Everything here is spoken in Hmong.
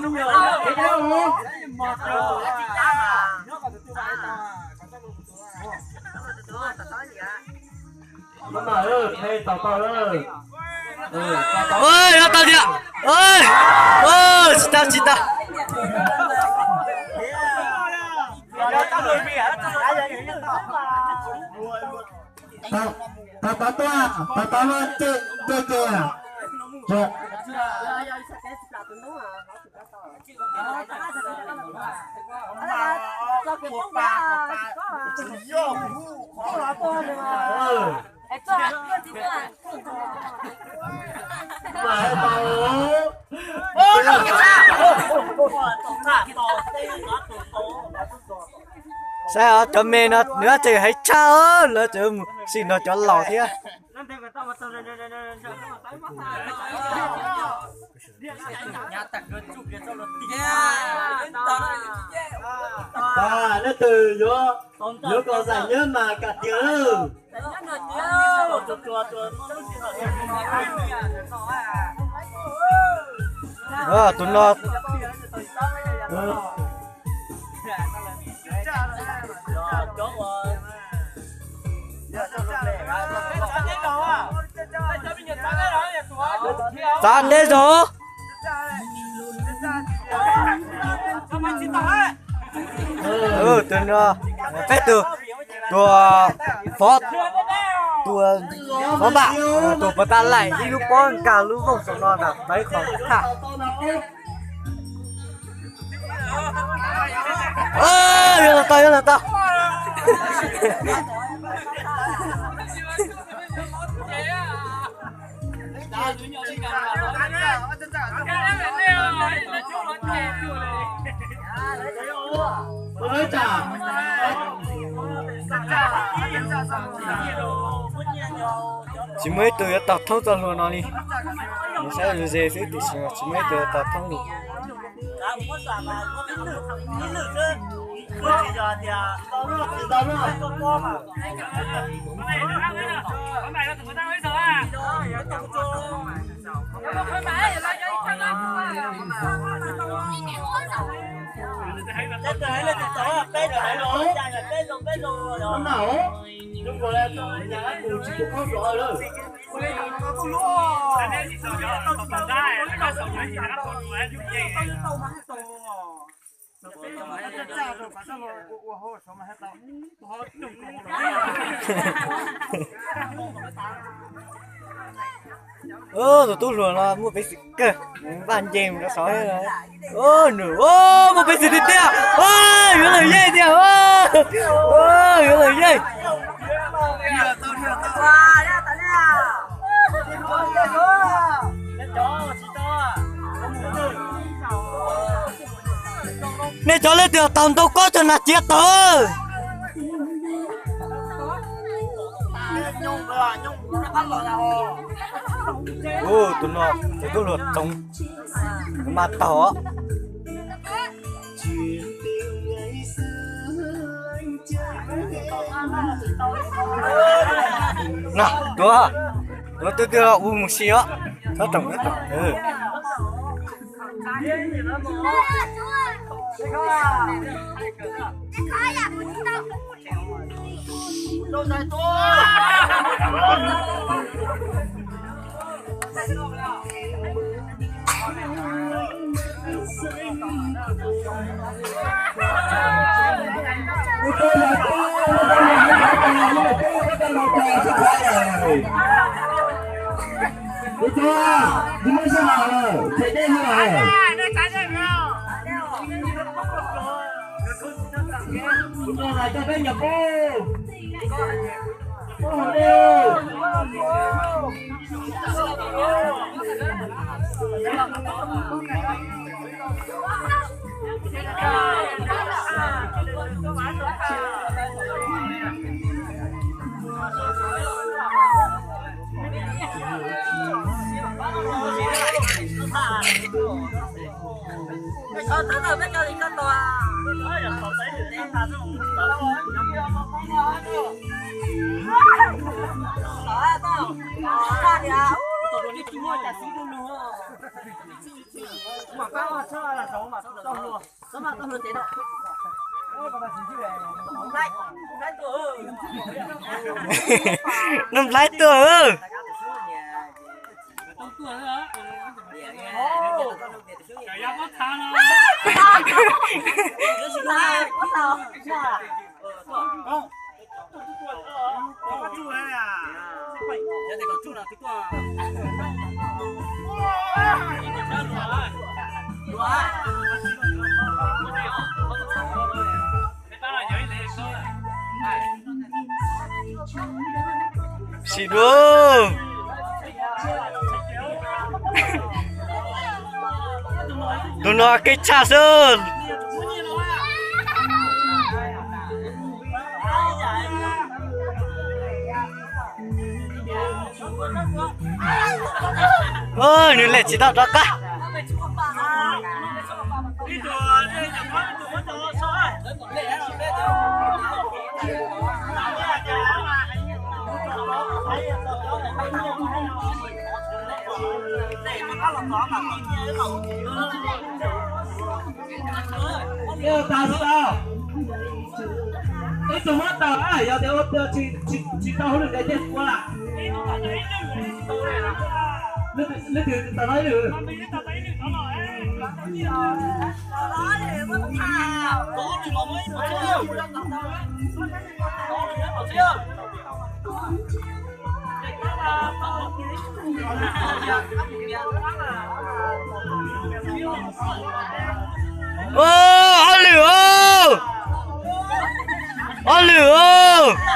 Tau tiag. Tsis tau, tsis tau. Tau, tau tuaj, tau tau tuaj, ces, ces, ces. Saib os, cov me no nws tseem heev tshaj, lawv tseem mus sim nrog cov laus thiab. Leej twg yuav, yuav kom zam nyiaj mas kam tiag lawm. Tus no. Txav deb zog. Tus no, peb tus, tus phó, tus phó npam, tus puas tas laim ib lub pob nkag lub vooj saum no ntag, tau ib qho thaj. Yuav los tau, yuav los tau. Tsis muaj ib tug yuav tau thoob txoj hlua no li. Nws saib ze xwb tiam sis mas tsis muaj ib tug yuav tau thoob li. Tus tub hluas no muaj peev xwm kawg, nws npaj nce mus rau saud. Nws muaj peev xwm tiag tiag, yuav lawm yeej tiag, yuav lawm yeej. Nej cov leej twg tau ntau kob cov nas tsiav tawv. Tus no tus tub hluas txoov mas taug. Na, tuav, tuav twb twb ua mus si os. Txhob room, txhob room. Ua tso, tsis muaj sij hawm lawm, tshem dej no lawm. Ua tso, lawv coj peb nyuam qhuav. Noj nplai tuaj. Sim dua. Tus no kev tshaj xwb. Nws lem tsis tau rov qab. Ib tug tas tsis tau, ib tug muab tau, yog tias ua tsis tau hauj lwm ces ua lawm. Leej twg tas tau ib lwm? Ob lwm os, ob lwm os.